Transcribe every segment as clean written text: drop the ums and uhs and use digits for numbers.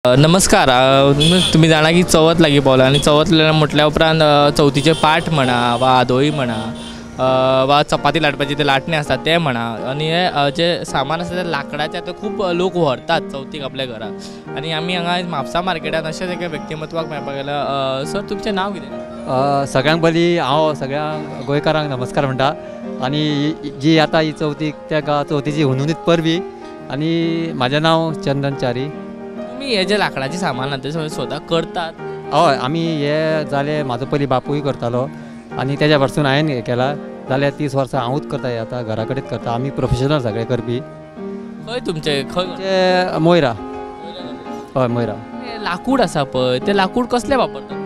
नमस्कार. तुमी जाणा की चवथ लागीं पावला आनी चवथ म्हटल्या उपरांत चवथीचे पाट म्हणा वा आदोळी म्हणा वा चपाती लाटपाची ते लाटणे आसता ते म्हणा आनी हे जे सामान आसा ते लांकडाचे आतां खूब लोक व्हरतात चवथीक आपल्या घरा. आनी आमी हांगा म्हापसा मार्केटान अशेंच एका व्यक्तिमत्वाक मेळपाक गेल्या. सर, तुमचें नांव कितें? सगळ्यांक पयलीं हांव सगळ्या गोंयकारांक नमस्कार म्हणटा आनी जी आतां ही चवथीक त्या चवथीची हुनहुनीत परबी. आनी म्हाजें नांव चंदन च्यारी. तुमी हे जे लांकडाचें सामान आसा तें स्वता करतात? हय, आमी हे जाले म्हाजो पयलीं बापूय करतालो आनी तेज्या पासून हांवें हें केलां. जाल्यार 30 वर्सां हांवूच करता हें, आतां घरा कडेच करता. आमी प्रोफेशनल सगळे करपी. खंय तुमचें? खंय? मोयरा. हय, मोयरा. लांकूड आसा पळय, तें लांकूड कसलें वापरतात?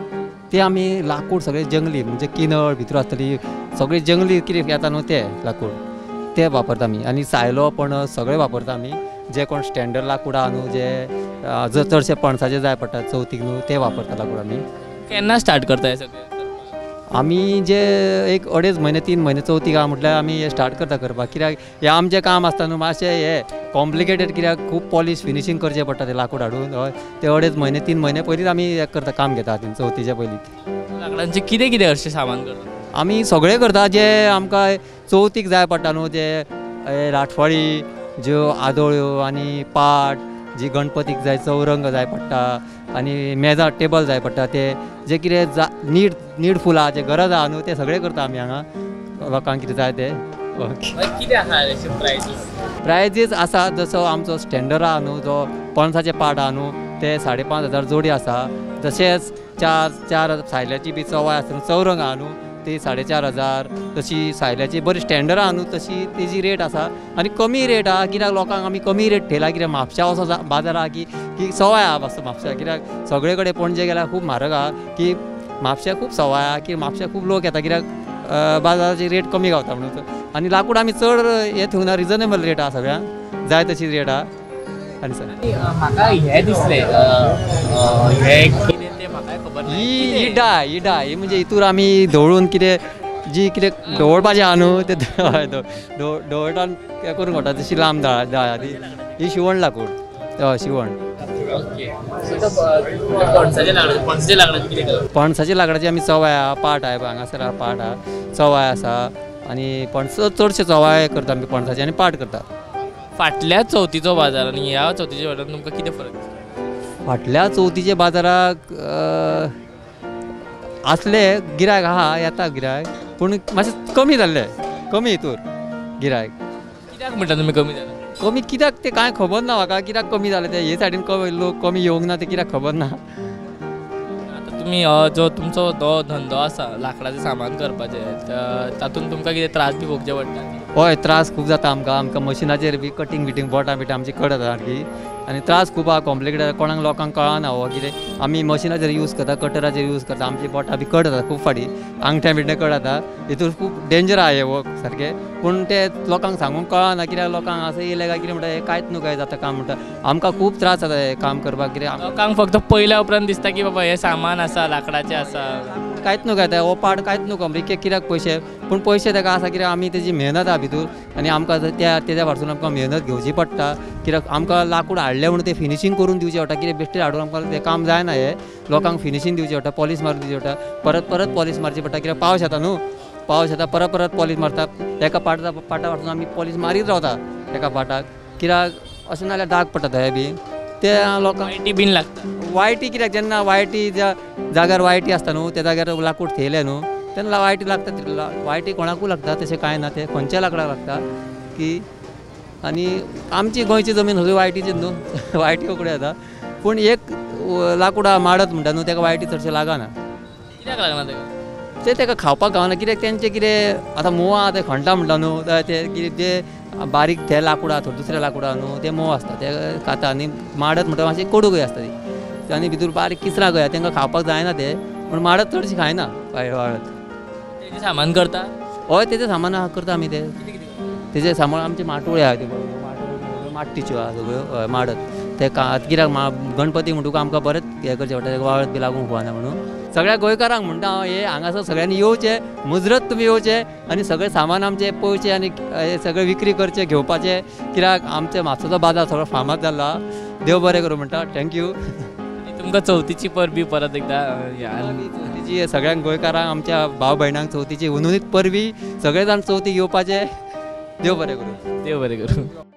तें आमी लांकूड सगळें जंगली, म्हणजे किनळ भितर आसतली सगळी जंगली कितें येता न्हू तें लांकूड तें वापरता आमी. आनी सायलो पणस सगळें वापरता आमी. जे कोण स्टँडर्ड लांकूड आहा न्हू, जे चडशे पणसाचे जाय पडटा चवथीक न्हू, ते वापरता लांकूड आमी. केन्ना स्टार्ट करता हें सगळें? आमी जे एक 2.5 म्हयने 3 म्हयने चवथीक आहा म्हटल्यार आमी हें स्टार्ट करता करपाक. कित्याक हें आमचें काम आसता न्हू मातशें हें कॉम्प्लिकेटेड, कित्याक खूब पॉलिश फिनिशींग करचें पडटा तें लांकूड हाडून. हय, ते 2.5 म्हयने 3 म्हयने पयलींच आमी हें करता, काम घेता चवथीच्या पयलीं. लांकडांचें कितें कितें अशें सामान करता? आमी सगळें करता जे आमकां चवथीक जाय पडटा न्हू, जे राटफळी, ज्यो आदोळ्यो आनी पाट, जी गणपतीक जाय चौरंग जाय पडटा आनी मेजां टेबल जाय पडटा, ते जे कितें जा नीड नीडफूल आहा, जे गरज आहा न्हू, ते सगळें करता आमी हांगा लोकांक कितें जाय ते. ओके, कितें आहा प्रायजीस? प्रायजीस आसा जसो आमचो स्टँडर्ड आहा न्हू, जो पणसाचे पाट आहा न्हू, ते 5,500 जोडी आसा. तशेंच 4 सायल्याची बी चवाय आसा न्हू, चौरंग आहा न्हू, ती 4,500. तशी सायल्याची बरी स्टँडर्ड आहा न्हू, तशी तेजी रेट आसा. आनी कमी रेट आहा कित्याक लोकांक आमी कमी रेट थेयला, कित्याक म्हापशा असो बाजार आहा की की सवाय आहा बस म्हापशा. कित्याक सगळे कडेन पणजे गेल्यार खूब म्हारग आहा, की म्हापशा खूब सवाय आहा, की म्हापशा खूब लोक येता कित्याक बाजाराची रेट कमी गावता म्हणून. आनी लांकूड आमी चड हें थेवना, रिजनेबल रेट आहा, सगळ्यांक जाय तशी रेट आहा. आनी सर म्हाका हें दिसलें, हें कितें तें म्हाकाय खबर ना. ही डाय, ही डाय ही म्हणजे हितूर आमी धवळून कितें जी कितें धवळपाचें आहा न्हू, तें धवळटान हें करूंक पडटा. तशी लांब दाळ आहा ती, ही शिवण लांकूड. हय, शिवण. पणसाच्या लांकडाची आमी चवाय आहा, पाट आहा, हांगासर आहा पाट आहा, चवाय आसा. आनी पणस चडशे चवाय करता आमी पणसाचे आनी पाट करता. फाटल्या चवथीचो बाजार आनी ह्या चवथीच्या बाजारान तुमकां कितें फरक दिसता? फाटल्या चवथीच्या बाजाराक आसले गिरायक आहा, येता गिरायक, पूण मातशें कमी जाल्लें, कमी हितूर गिरायक. कित्याक म्हणटा तुमी कमी जालें? कमी कित्याक तें कांय खबर ना म्हाका, कित्याक कमी जालें तें. हे सायडीन कमी लोक कमी येवंक ना, तें कित्याक खबर ना. आतां तुमी जो तुमचो जो धंदो आसा लांकडाचें सामान करपाचें, तातूंत तुमकां कितें त्रास बी भोगचे पडटा? हय, त्रास खूब जाता आमकां. आमकां मशिनाचेर बी कटींग बिटींग बोटां बिटां आमची कट जाता सारकी. आनी त्रास खूब आहा, कॉम्प्लिकेटेड. कोणाक लोकांक कळना हो कितें आमी मशिनाचेर यूज करता, कटराचेर यूज करता, आमची बोटां बी कट जाता खूब फाटीं, आंगठ्या बिंगठ्या कट जाता. हितूर खूब डेंजर आहा हें वर्क सारकें. पूण तें लोकांक सांगूंक कळना, कित्याक लोकांक असो येयलें काय कितें म्हणटा, हें कांयच न्हू काय जाता काम म्हणटा. आमकां खूब त्रास जाता हें काम करपाक. कितें लोकांक फक्त पयल्या उपरांत दिसता की बाबा हें सामान आसा लांकडाचें आसा, कांयच न्हू काय हो पाट कांयच न्हू कमरे कित्याक पयशे, पूण पयशे ताका आसा कित्याक आमी तेजी मेहनत आहा भितूर. आनी आमकां त्या तेज्या पासून आमकां मेहनत घेवची पडटा, कित्याक आमकां लांकूड हाडलें म्हणून तें फिनिशींग करून दिवचें पडटा. कित्याक बेश्टें हाडून आमकां तें काम जायना, हें लोकांक फिनिशींग दिवचें पडटा, पॉलिश मारून दिवचें पडटा, परत परत पॉलिश मारची पडटा. कित्याक पावस येता न्हू, पावस येता परत परत पॉलिश मारता. एका पाटा पाटा पासून आमी पॉलिश मारीत रावता एका पाटाक, कित्याक अशें नाजाल्यार दाग पडटा थंय बी. ते लोकांक वायटी बीन लागता. वायटी कित्याक जेन्ना वायटी ज्या जाग्यार वायटी आसता न्हू, त्या जाग्यार लांकूड थेयलें न्हू तेन्ना वायटी लागता. वायटी कोणाकूय लागता, तशें कांय ना, तें खंयच्या लांकडाक लागता की. आनी आमची गोंयची जमीन सगळी वायटीची न्हू, वायटी उकड्यो जाता. पूण एक लांकूड आहा माडत म्हणटा न्हू, तेका वायटी चडशें लागना. कित्याक लागना तेका? तें तेका खावपाक गावना, कित्याक तेंचें कितें आतां म्होंव आहा तें खणटा म्हणटा न्हू, तें कितें तें बारीक ते लांकूड आहा, दुसरें लांकूड आहा न्हू, तें मोव आसता, तें खाता. आनी माडत म्हणटा मातशें कोडू कशी आसता ती, आनी भितर बारीक किसरां कशी तेंकां खावपाक जायना तें, पूण माडत चडशी खायना वाळत. तेजें सामान करता? हय, तेजें सामान करता आमी. तें तेजें सामान आमचें माटोळी आहा, त्यो माट्टीच्यो आहा सगळ्यो. हय, माडत तें कित्याक गणपती म्हणटकूच आमकां बरेंच हें करचें पडटा, तेका वाळत बी लागूंक फावना म्हणून. सगळ्या गोंयकारांक म्हणटा हांव, हे हांगासर सगळ्यांनी येवचें, मुजरत तुमी येवचें आनी सगळें सामान आमचें पळोवचें आनी हे सगळें विक्री करचें, घेवपाचें, कित्याक आमचे म्हापसाचो बाजार सगळो फामाद जाला. देव बरें करूं म्हणटा. Thank you. तुमकां चवथीची परबी परत एकदा. चवथीची सगळ्यांक गोंयकारांक, आमच्या भाव भयणांक चवथीची हुनहुनीत परबी. सगळे जाण चवथीक येवपाचे. देव बरें करूं. देव बरें करूं.